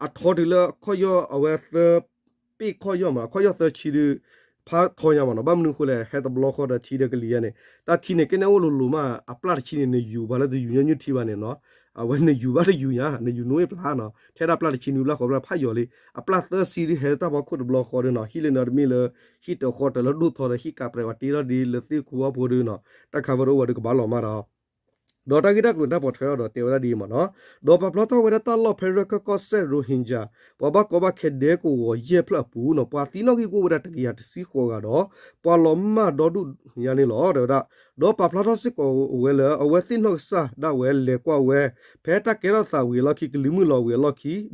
အထီတုၤလၢခီၣ်ယီၢ်အဝဲသၢ ပ့ၣ်ခီၣ်ယီၢ်မ့ၢ် ခီၣ်ယီၢ်သၢဆံဒု ဖးထီညါမ့ၢ်နီၤ ဘၣ်မနုၤအဃိလဲၣ် ဟဲတဘျီဃီဒီးထံဒီးကလံၤယါန့ၣ် တၢ်ထံန့ၣ် ကဲန့ၣ်အိၣ်လိၤလိၤမး အပျၢ်တဆံန့ၣ် နယူၤဘၣ်လၢတယူၤညီနုၢ်ထံဘၣ်န့ၣ်နီၤ အဝဲနယူၤဘၣ်တယူၤညါ နယူၤနွံဖျါနီၤ ထဲဒၣ်ပျၢ်တဆံနွံဘျၣ်ဃိးဘျၣ်ဖးယိာ်လံ အပျၢ်သၢဆံဒုဟဲတၢ်ဖီခိၣ်တဘျီဃီဒုနီၤ ဟံၣ်လၢနတမ့ၢ်လၢ ဟံၣ်တဃီတၢ်လၢဒိၣ်ထီဒီးဟံၣ်ကးပြဲးဝဲတ့ထီၣ်ဒ်လၢသ့ၣ်ခိဘီဖိဒုနီၤ တၢ်ခးဝဲဒၣ်အိၣ်ဝဲဒုကဘၣ်လီၤမၢ်ဒီး ဒီးတၢ်ဂ့ၢ်တၢ်ကျိၤန့ၣ်တၢ်ပိာ်ထွဲအီၤဒီးတဲဝဲဒၣ်ဒ်အံၤမ့ၢ်နီၤ ဒီးပာ်ဖျါထီၣ်ဝဲဒၣ်တၢ်လီၢ်ဖဲရၢၢ်ခၢၣ်ကီၢ်စဲၣ် ရိဟ့ကၠါ ပှၤဘၣ်ကီဘၣ်ခဲဒဲကဝီၤယဲၢ်ဖျၢၣ်အပူၤနီၤ ပှၤသံနီၣ်ဂံၢ်ကအိၣ်ဝဲဒၣ်တကယၤတဆံဃိးဂၤဒီး ပှၤလီၤမၢ်ဒီဒူၣ်ညါန့ၣ်လီၤ တဲဝဲဒၣ် ဒီးပာ်ဖျါထီၣ်စ့ၢ်ကီးဝဲလၢ အဝဲသ့ၣ်နီၢ်ကစၢ်ဒၣ်ဝဲလဲၤကွၢ်ဝဲ ဖဲတၢ်ကဲထီၣ်သးဝံၤအလီၢ်ခံ ကလံၤမုၢ်လီၤဝံၤအလီၢ်ခံ ဒီး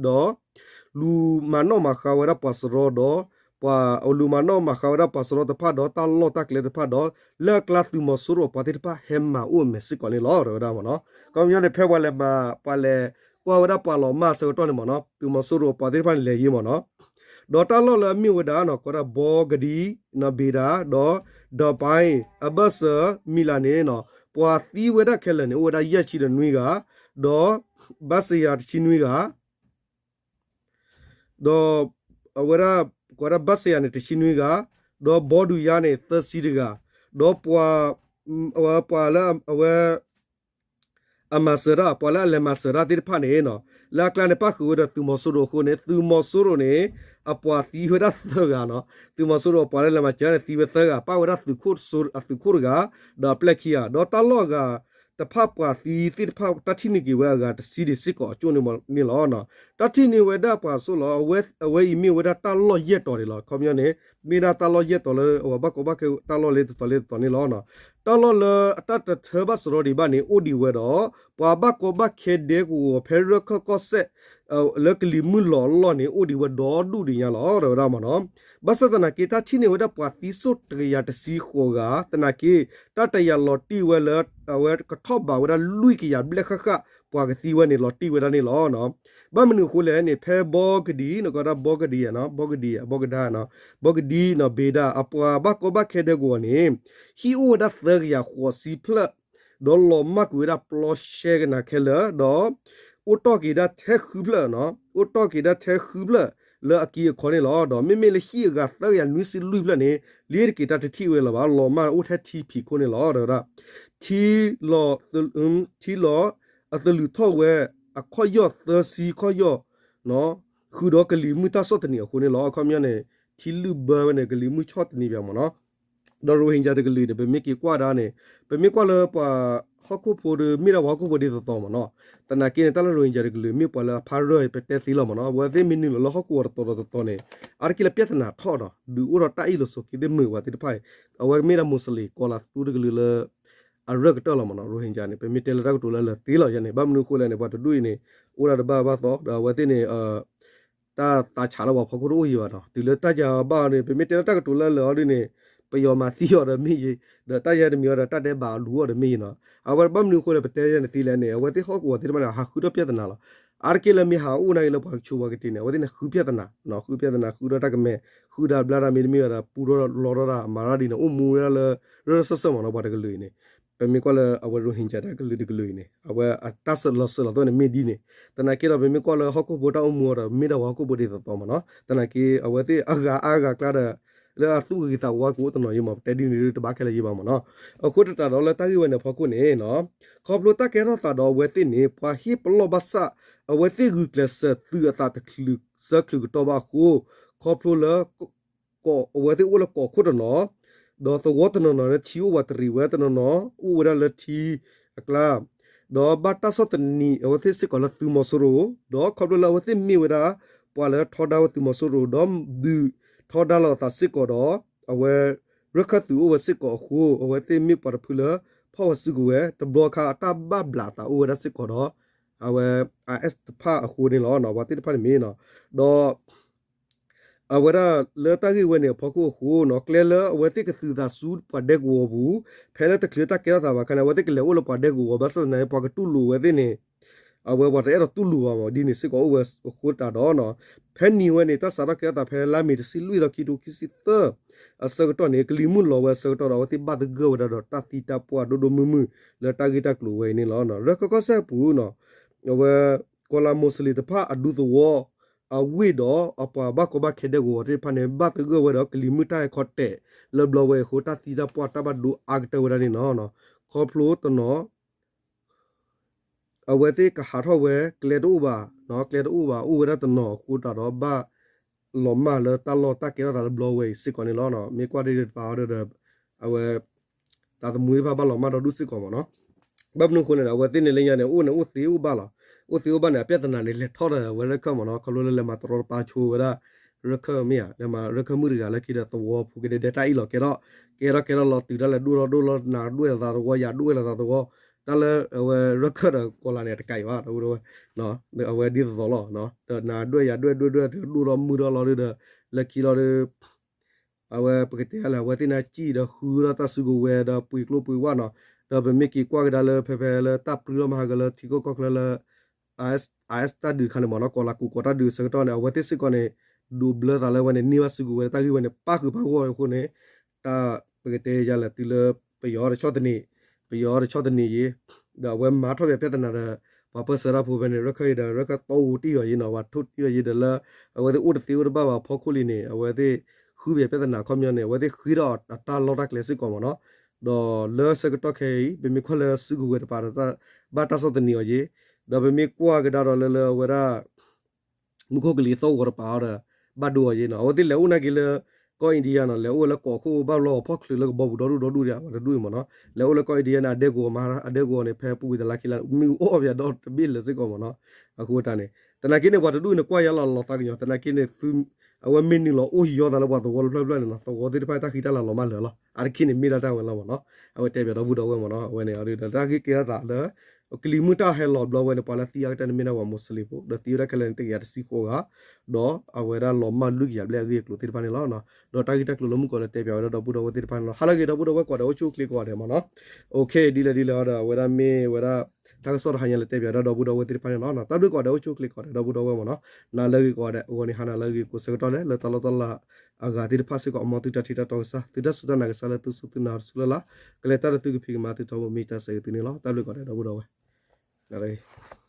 လူၤမၤနီၣ်မၤဃါဝဲဒၣ်ပှၤစရီဒီး ပှၤလူၤမၤနီၣ်မၤဃါဝဲဒၣ်ပှၤစရီတဖၣ်ဒီးတၢ်လီၢ်တၢ်ကျဲတဖၣ်ဒီး လၢအကျါသုးမီၤစိရိၤအပှၤသ့ၣ်တဖၣ်ဟဲမၤအိၣ်အမဲာ်စ့ၢ်ကီးန့ၣ်လီၤ တဲဝဲဒၣ်မ့ၢ်နီၤ. ခီပညီန့ၣ် ဖဲပှၤလဲၤမၤ ပှၤလဲၤကွၢ်ဝဲဒၣ်ပှၤလီၤမၢ်အဆၢကတီၢ်န့ၣ်မ့ၢ်နီၤ သုးမီၤစိရိၤအပှၤသ့ၣ်တဖၣ်န့ၣ်လဲၤယံၤမ့ၢ်နီၤ. ဒီးတၢ်လီၢ်လၢအမ့ၢ်ဝဲဒၣ်နီၤ ကိးဒၣ်ဘီကဒံ နီၣ်ဘ့းဒၣ် ဒီး ဒီးပၢ် အဘၢၣ်စၢၤ မံၤလးန့ၣ်နီၤ ပှၤသံဝဲဒၣ်ခဲလၢာ်န့ၣ် အိၣ်ဝဲဒၣ်ယဲၢ်ဆံဒီးနွံဂၤ ဒီး ဘၣ်စယၤတဆံနွံဂၤ ဒီး အဝဲဒၣ် ကိးဒၣ်ဘၣ်စယၤန့ၣ် တဆံနွံဂၤ, ဒီးဘီဒုးယါန့ၣ် သၢဆံတဂၤ, ဒီးပှၤ ပှၤလၢအဝဲ အမၤစၢၤတၢ် ပှၤလၢအလဲၤမၤစၢၤတၢ်သ့ၣ်တဖၣ်န့ၣ်နီၤ လၢအကျါန့ၣ် ပၣ်ဃုာ်ဝဲဒီးသုးမီၤစိရိၤအဃိန့ၣ် သုးမီၤစိရိၤန့ၣ် အပှၤသံဝဲဒၣ်သၢဂၤနီၤ, သုးမီၤစိရိၤအပှၤလၢလဲၤမၤစၢၤန့ၣ် သံဝဲသၢဂၤ, ပၣ်ဝဲဒၣ်သုးခိၣ် အသုးခိၣ်တဂၤ, ဒီးအပျဲၢ်ခံဂၤ, ဒီးတၢ်လီၢ်အဂၤ တဖၣ်ပှၤသံသ့ၣ်တဖၣ် တၢ်ထံၣ်န့ၢ်က့ၤဝဲအဂၤတဆံဒံးစ့ၢ်ကီးအကၠိၣ်န့ၣ်လီၤ. တၢ်ထံၣ်န့ၢ်ဝဲဒၣ်ပှၤစိၣ်လီၤ, အဝဲအံၤမ့ၢ်ဝဲဒၣ်တၢ်လီၢ်ယဲၢ်တီၤန့ၣ်လီၤ. ခီပညီန့ၣ် မ့ၢ်ဒၣ်တၢ်လီၢ်ယဲၢ်တီၤလၢအဝဲဘၣ်ကီဘၣ်ခဲတၢ်လီၢ်လၢတတီၤလၢတတီၤန့ၣ်လီၤ. တၢ်လီၢ်လၢအတၢ်တထၢဘၣ်စရီဒံးဘၣ်န့ၣ် အိၣ်ဒံးဝဲဒီး ပှၤဘၣ်ကီဘၣ်ခဲဒဲကဝီၤဖဲရၢၢ်ခၢၣ်ကီၢ်စဲၣ် လၢကလံၤမုၢ်လီၤအလီၢ်န့ၣ် အိၣ်ဒံးဝဲဒီဒူၣ်ဒံးညါလီၤ တဲဝဲဒၣ်မ့ၢ်နီၤ. ဘၣ်ဆၣ်သနာ်က့ တၢ်ထံၣ်န့ၢ်ဝဲဒၣ်ပှၤသံစိၣ်တကယၤတဆံဃိးဂၤ သနာ်က့ တၢ်တယာ်လီၤတံၢ်ဝဲလၢ အဝဲကထီၣ်ဘးဝဲဒၣ်လွံၢ်ကယၤဘျဲၣ်ဃၣ်ဃၣ် ပှၤကသံဝဲန့ၣ် လီၤတံၢ်ဝဲဒၣ်န့ၣ်လီၤ. ဘၣ်မနုၤအဃိလဲၣ်န့ၣ် ဖဲဘီကဒံ နကဒၣ်ဘီကဒံ ဘီကဒံ ဘီကဒါ ဘီကဒံနီၣ်ဘ့းဒၣ် အပှၤဘၣ်ကီဘၣ်ခဲဒဲကဝီၤန့ၣ် ဟံၣ်အိၣ်ဝဲဒၣ်သၢကယၤဃိးဆံဖျၢၣ် ဒီးလီၤမၢ်ကွံာ်ဝဲဒၣ်ပျီရှဲကနၤခဲလၢာ် ဒီး အိၣ်တီၢ်က့ၤဒၣ်ထဲဃုဖျၢၣ်နီၤ, အိၣ်တီၢ်က့ၤဒၣ်ထဲဃုဖျၢၣ်လၢအက့အခီန့ၣ်လီၤ. ဒီးမ့မ့ၢ်လၢဟံၣ်အဂၤသၢကယၤနွံဆံလွံၢ်ဖျၢၣ်န့ၣ် လ့တက့ၤတၢ်တထံၣ်ဝဲလၢၤဘၣ်, လီၤမၢ်အိၣ်ထဲထံဖံးခိၣ်န့ၣ်လီၤ. ဒီးဝဲဒၣ် ထံလီၤ ထံလီၤ အသလုးထီၣ်ဝဲ အခီၣ်ယီၢ်သၢဆံခီၣ်ယီၢ် ဃုာ်ဒီးကလံၤမုၢ်တၢ်ဆီၣ်တနံၤအဃိန့ၣ်လီၤ. အခီပညီန့ၣ် ထံလုၢ်ဘၢဝဲန့ၣ် ကလံၤမုၢ်ဆီၣ်တနံၤပၠးမ့ၢ်နီၤ. ဒီးရိဟင်ဂျာတကလုာ်န့ၣ် ပမ့ၢ်က့ၤကွၢ်ဒၣ်န့ၣ် ပမ့ၢ်ကွၢ်လၢပှၤဟီၣ်ခိၣ်ဖိဒီး မ့ၢ်ဒၣ်ပှၤဟီၣ်ခိၣ်ဖိဒ်သိးသိးမ့ၢ်နီၤ. သနာ်က့န့ၣ် တၢ်လၢရိဟင်ဂျာတကလုာ် မ့ၢ်ပှၤလၢအဖးရၢၢ် ပတဲသ့လီၤမ့ၢ်နီၤ. အဝဲသ့ၣ်မ့ၢ်နုာ်လီၤလၢဟီၣ်ကဝီၤတတီၤဒီးတတီၤန့ၣ် အါတက့ၢ်လၢပြဿနာထီၣ်နီၤ ဒုးအိၣ်ဒီးတၢ်အ့ၣ်လိာ်ဆိးက့သ့ၣ်မုာ်ပှၤသ့ၣ်တဖၣ်အံၤ အဝဲမ့ၢ်ဒၣ်မူးစလ့ၣ် ကီၤလၤသူတကလုာ်လၢ အရၢၢ်ကတၢၢ်လီၤမ့ၢ်နီၤ. ရိဟင်ဂျာန့ၣ် ပမ့ၢ်တဲလၢတၢ်ကတိၤလၢလၢာ်သ့လီၤယဲန့ၣ် ဘၣ်မနုၤအဃိလဲၣ်န့ၣ် ပှၤတဒူၣ်အံၤန့ၣ် အိၣ်ဒၣ်တဘၣ်ဘၣ်သီ ဒီးအဝဲသ့ၣ်န့ၣ် တၢ်သးဆးလၢပှၤဖီခိၣ်တအိၣ်ယံၤဘၣ်နီၤ. တုၤလၢတၢ်ယၤဘၣ်န့ၣ် ပမ့ၢ်တဲလၢတၢ်ကတိၤလၢလၢာ်အီၤဒ်န့ၣ် ပယီၤမၤသံအီၤဒီးမ့ၢ်ဂ့ၤ, ဒီးတၢ်ယဲတမံၤအီၤဒီး တၢ်ဒဲးဘးလူၤအီၤဒီးမ့ၢ်ဂ့ၤနီၤ. အဝဲဘၣ်မနုၤအဃိလဲၣ် ပတဲယဲန့ၣ်သ့လဲၣ်န့ၣ် အဝဲသ့ၣ်ဟီၣ်ကဝီၤသ့ၣ်တဖၣ်န့ၣ် ဟးဃုထီၣ်ပြဿနာလီၤ. အါတက့ၢ်လၢမ့ၢ်ဟးအိၣ်နာ်က့လၢပှၤကဆိးပှၤကတ့ၤန့ၣ် အဝဲသ့ၣ်န့ၣ်ဃုပြဿနာ, ဃုပြဿနာ ဃုထီၣ်တၢ်ကမဲာ်, ဃုဒၣ်ဘျါတၢ်မ့တမ့ၢ်ဝဲဒီး ပူထီၣ်လီထီၣ်တၢ် မၤတၢ်ဒ်န့ၣ် အိၣ်မူဝဲဒၣ်လၢ ရၢၢ်ရၢၢ်စၢၢ်စၢၢ်မ့ၢ်နီၤ ပှၤတကလုာ်အံၤန့ၣ် ပမ့ၢ်ကွၢ်လၢအဝဲ Rohingya တၢ်ကလုာ်တကလုာ်အံၤန့ၣ် အဝဲအတၢ်လီၤစၢၤလီၤသွဲၣ်န့ၣ်မ့ၢ်ဒ်န့ၣ်, သနာ်က့ဒီး ပမ့ၢ်ကွၢ်လၢဟီၣ်ခိၣ်ဖိတၢ်အိၣ်မူအီၤဒီး မ့ၢ်ဒၣ်ပှၤဟီၣ်ခိၣ်ဖိဒ်သိးသိးမ့ၢ်နီၤ, သနာ်က့ အဝဲသ့ၣ်အဂၤအါဂၤကျါဒီး လၢအသူၣ်ကဂံၤသးဝါကအိၣ်တနီၤယံမ့ၢ် ပတဲဒ်န့ၣ်ဒ်တဘၣ်ခဲလၢာ်ယံဘၣ်မ့ၢ်နီၤ. အဃိသတးဒီးလၢတၢ်ဂ့ၢ်ဝဲန့ၣ်အဖီခိၣ်န့ၣ် ခီဖျိတၢ်ကဲထီၣ်သးဒီးအဝဲသ့ၣ်န့ၣ် ပှၤဟ့ၣ်ပလီၢ်ဘၣ်ဆၣ် အဝဲသ့ၣ်ဂုာ်ကျဲးစၢးသုးအသးတချုးဆၢချုးကတီၢ်ဘၣ်အဃိ, ခီဖျိလၢ အဝဲသ့ၣ်အိၣ်လၢကီၢ်ခိၣ်တနီၤ, ဒီးသဝီတနီၤနီၤလၢထံအိၣ်ပှၤတရံးဝဲတနီၤနီၤ အိၣ်ဝဲဒၣ်လၢထံအကျါ, ဒီးဘၣ်တၢ်ဆီၣ်သနံးအဝဲသ့ၣ်စ့ၢ်ကီးလၢသုးမီၤစိရိၤ, ဒီးခီဖျိလၢအဝဲသ့ၣ်မ့ၢ်ဝဲဒၣ် ပှၤလၢထီဒါဝဲသုးမီၤစိရိၤ ဒီးဒုးထီဒါလိာ်အသးစ့ၢ်ကီးဒီး အဝဲ ရၢၢ်ခၢၣ်သုးအိၣ်ဝဲစ့ၢ်ကီးအဃိ အဝဲသ့ၣ်မ့ၢ်ပှၤတဖုလၢ ဖီၣ်ဝဲစုကဝဲၤ တဘျီခါအတၢ်ဘၣ်ဘျးအသးအိၣ်ဝဲဒၣ်စ့ၢ်ကီးဒီး အဝဲ IS တဖၣ်အဃိန့ၣ်လီၤ. ပှၤသ့ၣ်တဖၣ်န့ၣ်မ့ၢ်နီၤ, ဒီး အဝဲဒၣ်လၢတၢ်ဂ့ၢ်ဝဲန့ၣ်အဖီခိၣ်အဃိနီၤ ကျဲလၢအဝဲသ့ၣ်ကသုးသးဆူပှၤဒဲကဝီၤပူၤ, ဖဲလၢတချုးတၢ်ကဲထီၣ်သးဘၣ်အခါန့ၣ် အဝဲသ့ၣ်ကလဲၤအိၣ်လၢပှၤဒဲကဝီၤ ဘၣ်ဆၣ်သနာ်က့ ပှၤကတူၢ်လိာ်ဝဲသ့ၣ်န့ၣ် အဝဲပှၤတအဲၣ်ဒိးတူၢ်လိာ်ဘၣ်မ့ၢ် ဒ်န့ၣ်စ့ၢ်ကီးအိၣ်ဝဲအဃိသတးဒီး ဖဲန့ၣ်ဝဲန့ၣ် တၢ်စးထီၣ်ကဲထီၣ်သးဖဲလါမ့ၤတဆံလွံၢ်သီ ခံကထိခံဆံသၢ အဆၢကတီၢ်န့ၣ် ကလံၤမုၢ်လီၤဝဲအဆၢကတီၢ်ဒီး အဝဲသ့ၣ်ဘၣ်သဂၢၢ်ဝဲဒၣ်ဒီးတၢ်သံတၢ်ပှၢ်ဒိၣ်ဒိၣ်မုၢ်မုၢ် လၢတၢ်ဂ့ၢ်တၢ်ကျိၤဝဲအံၤန့ၣ်လီၤ. ရၢၢ်ခၢၣ်ကီၢ်စဲၣ်ပူၤနီၤ အဝဲ ကီၤလၤမိၤစလ့ၣ်တဖၣ်အဒူသဝီ အဝ့ၢ်ဒီးအပှၤဘၣ်ကီဘၣ်ခဲဒဲကဝီၤသ့ၣ်တဖၣ်န့ၣ် ဘၣ်သဂၢၢ်ဝဲဒီးကလံၤမုၢ်တၢ်ဟဲခီတဲာ်လၢဘျီဝဲအံၤအဃိ တၢ်သံတၢ်ပှၢ်တၢ်ဘၣ်ဒိအါကတၢၢ်ဝဲဒၣ်န့ၣ်နီၤ. ခီဖျိတနီၤ အဝဲသ့ၣ်ကဟးထီၣ်ဝဲ ကျဲတအိၣ်ဘၣ်, ကျဲတအိၣ်ဘၣ် အိၣ်ဝဲဒၣ်တနီၤအဃိသတးဒီး ဘၣ်လီၤမၢ်လၢတၢ်လီၢ်တၢ်ကဲထီၣ်သးလၢဘျီဝဲအံၤစ့ၢ်ကီးန့ၣ်လီၤ. မ့ၢ်ကွၢ်ဒ်တပၤအီၤဒီး အဝဲ သးသမူသ့ၣ်တဖၣ်ဘၣ်လီၤမၢ်ဒီဒူၣ်စ့ၢ်ကီးမ့ၢ်နီၤ. ဘၣ်မနုၤအဃိန့ၣ်ဒီး အဝဲသ့ၣ်န့ၣ်လၢညါန့ၣ် အိၣ်န့ၣ်အိၣ်သ့အိၣ်ဘၣ်လီၤ. အိၣ်သ့အိၣ်ဘၣ်န့ၣ် အပြဿနာန့ၣ် လဲၤထီၣ်ဒီးဝဲရၢၢ်ခၢၣ်မ့ၢ်နီၤ. ခီဖျိလၢလဲၤမၤတရီတပါဆိဝဲဒၣ် ရၢၢ်ခၢၣ်မ့ၢ်ဧါ, လဲၤမၤရၢၢ်ခၢၣ်မုၣ်တဂၤလၢခံဒီးသဝီဖိကဒဲဒဲတၢ်အ့ၣ်လိာ်ကဲထီၣ်, ကဲထီၣ်ကဲထီၣ်လီၤတုၤတၢ်လဲၤဒိၣ်ထီၣ်ဒိၣ်လီၤ နၤဒွဲၣ်လိာ်သးသဝီ ယၤဒွဲၣ်လိာ်သးသဝီ, တၢ်လၢအဝဲရၢၢ်ခၢၣ်ဒီးကီၤလၤန့ၣ် တကးအံၤဘၣ် ဒီပုၢ်ဒီဝဲၢ်, အဝဲဒ်သိးသိးလီၤ. ဒီးနၤဒွဲၣ်ယၤဒွဲၣ်ဒွဲၣ်ဒွဲၣ် ဒိၣ်ထီၣ်မုၢ်ထီၣ်လီၤဒီး လၢခံလီၤဒီး အဝဲပကတဲလဲၣ် အဝဲသ့ၣ်န့ၣ်စံၣ်ဒီးဃုထီၣ်တၢ်စုကဝဲၤဒီးပှ့ၤကျိပှ့ၤဝၣ်နီၤ, ဒီးပမ့ၢ်က့ၤကွၢ်ကဒါလၢဖဲဖဲလၢတၢ်ပျုၢ်ထီၣ်မၤဟးဂီၤလၢထံကီၢ်ကီၢ်ချၢလၢ IS တၢ်ဒုးတခါန့ၣ်မ့ၢ်နီၤ ကီၤလၤကူၤကီၤတၢ်ဒုးအဆၢကတီၢ်န့ၣ် အဝဲသ့ၣ်စ့ၢ်ကီးန့ၣ် ဒိးဘျၢသးလၢဝဲန့ၣ် န့ၢ်ဘၣ်စုကဝဲၤတၢ်ဂ့ၢ်ဝဲန့ၣ် ပၣ်ဃုာ်ပၣ်ဂီၢ်အဃိန့ၣ် တၢ်ပကတဲယၤလဲၣ်တုၤလၢ ပယီၤတဆီၣ်သနံး, ပယီၤတဆီၣ်သနံးယံၤ, ဒီးအဝဲမၤထီၣ်ပၠးပြဿနာဒီး ပှၤပၢၢ်ဆၢတၢ်ဖိဖဲန့ၣ် ရၢၢ်ခၢၣ်အံၤဒီး ရၢၢ်ခၢၣ်တီၢ်ဝူတံၢ်အီၤယံၤနီၤ ပှၤထိၣ်တံၢ်အီၤယံၤဒီးလၢ အဝဲသ့ၣ်အိၣ်တသ့အိၣ်တဘၣ်ဘၣ်အဖီခိၣ်လံန့ၣ် အဝဲသ့ၣ်ဃုပၠးပြဿနာခီပညီန့ၣ် အဝဲသ့ၣ်ဃ့ထီၣ်အတၢ်လီၢ်တၢ်ကျဲစ့ၢ်ကီးမ့ၢ်နီၤ, ဒီးလၢဆၢကတီၢ်ခဲအံၤ ပမ့ၢ်ကွၢ်လၢစုကဝဲၤတပၤဒီး ဘၣ်တၢ်ဆီၣ်သနံးအီၤယံၤ, ဒီးပမ့ၢ်ကွၢ်ကဒါဒီးလၢလၢအဝဲဒၣ် မူခိၣ်ကလံၤသီၣ်ဂီၤတပၤအီၤဒီး ဘၣ်ဒိအီၤယံၤနီၤ, အဝဲသ့ၣ်လဲၤအိၣ်နာ်က့လၢ ကီၢ် India နီၤ လဲၤအိၣ်ဝဲလၢကီၢ်ခိၣ်ဘၣ်ဘျီအဖီၣ်ချုးလၢကဘီပူၤဒီဒူၣ်ဒီဒူၣ်ဒံး ပှၤတဒူၣ်အံၤမ့ၢ်နီၤ, လဲၤအိၣ်လၢကီၢ် India န့ၣ် အဒဲကဝီၤမၤ အဒဲကဝီၤန့ၣ် ဖဲပူၤကွံာ်တလါခံလါ မ့ၣ်အူအီၣ်ပၠးဒီတဘ့ၣ်လၢာ်စ့ၢ်ကီးမ့ၢ်နီၤ, အဃိတၢ်န့ၣ် သနာ်က့န့ၣ် ပှၤတဒူၣ်န့ၣ် ကွၢ်ယါလီၤလီၤသးကညီၤ သနာ်က့န့ၣ် အဝဲမ့ၢ်နုာ်လီၤအိၣ်ယီၤသးလၢပှၤသဝီလၢဖျၢၣ်ဖျၢၣ်န့ၣ်နီၤ သဝီသ့ၣ်တဖၣ်တၢ်ဃံတၢ်လၤလီၤမၢ်လၢာ်လီၤ, အါတက့ၢ်န့ၣ်မ့ၢ်ဒၣ်တၢ်ဝဲလီၤမ့ၢ်နီၤ, အဝဲတဲပၠးဒီပုၢ်ဒီဝဲၢ်မ့ၢ်နီၤ, အဝဲန့ၣ်ဒီးတၢ်ဂ့ၢ်ကဲထီၣ်သးလၢ ကလံၤမုၢ်တၢ်ဟဲလီၤဘျီဝဲန့ၣ် ပှၤလၢသံအါကတၢၢ်န့ၣ်မ့ၢ်ဒၣ်ပှၤမိၤစလ့ၣ်ဖိ ဒီးသံဝဲဒၣ်ခဲလၢာ်န့ၣ် တကယၤတဆံဃိးဂၤ, ဒီးအဝဲဒၣ်လီၤမၢ်လွံၢ်ကယၤဘျဲၣ်အဂ့ၢ်အကျိၤသ့ၣ်တဖၣ်န့ၣ်လီၤ. ဒီးတၢ်ဂ့ၢ်တၢ်ကျိၤလၢမုၢ်ကီၤလၢတဲပၠးဝဲဒၣ်ဒီပုၢ်ဒီဝဲၢ်သ့ၣ်တဖၣ်န့ၣ်လီၤ. ဟါလၢအဂ့ၤ ဒီပုၢ်ဒီဝဲၢ်ကိးဂၤဒဲး အိၣ်ဆူၣ်အိၣ်ချ့ကိးဂၤဒဲးမ့ၢ်နီၤ, ဒ်လဲၣ်ဒ်လဲၣ်ဒီးအဝဲဒၣ်မ့ၢ်ဝဲဒၣ် တၢ်ကစီၣ်တဟါညါလၢတဲပၠးဝဲဒၣ်ဒီပုၢ်ဒီဝဲၢ်သ့ၣ်တဖၣ်န့ၣ်လီၤ. တၢ်ဘျုးကိးဂၤဒဲး အိၣ်ဆူၣ်အိၣ်ချ့ကိးဂၤဒဲး ဒီပုၢ်ဒီဝဲၢ်မ့ၢ်နီၤ, နၤလၢအဂ့ၤကိးဂၤဒဲး အဂီၢ်န့ၣ် ဟါနၤလၢအဂ့ၤကိးဆၢကတီၢ်လဲၣ် လၢတၢ်လီၢ်တၢ်လၤအဂၤသ့ၣ်တဖၣ်စ့ၢ်ကီး အမ်သုတၢ်ထံၣ်တၢ်တီကစၢ် သုတၢ်စူၢ်တၢ်နာ်ကစၢ်လၢသုစူၢ်သုနာ်တစူၢ်လၢ်လၢ် ကလဲၤတၢ်ဒီးသုကဖံးကမၤသုထီဘိမ့ၢ်တၢ်ဆၢဂ့ၤသုန့ၣ်လီၤ. တၢ်ဘျုးကိးဂၤဒဲး ဒီပုၢ်ဒီဝဲၢ် နၤလၢအဂ့ၤ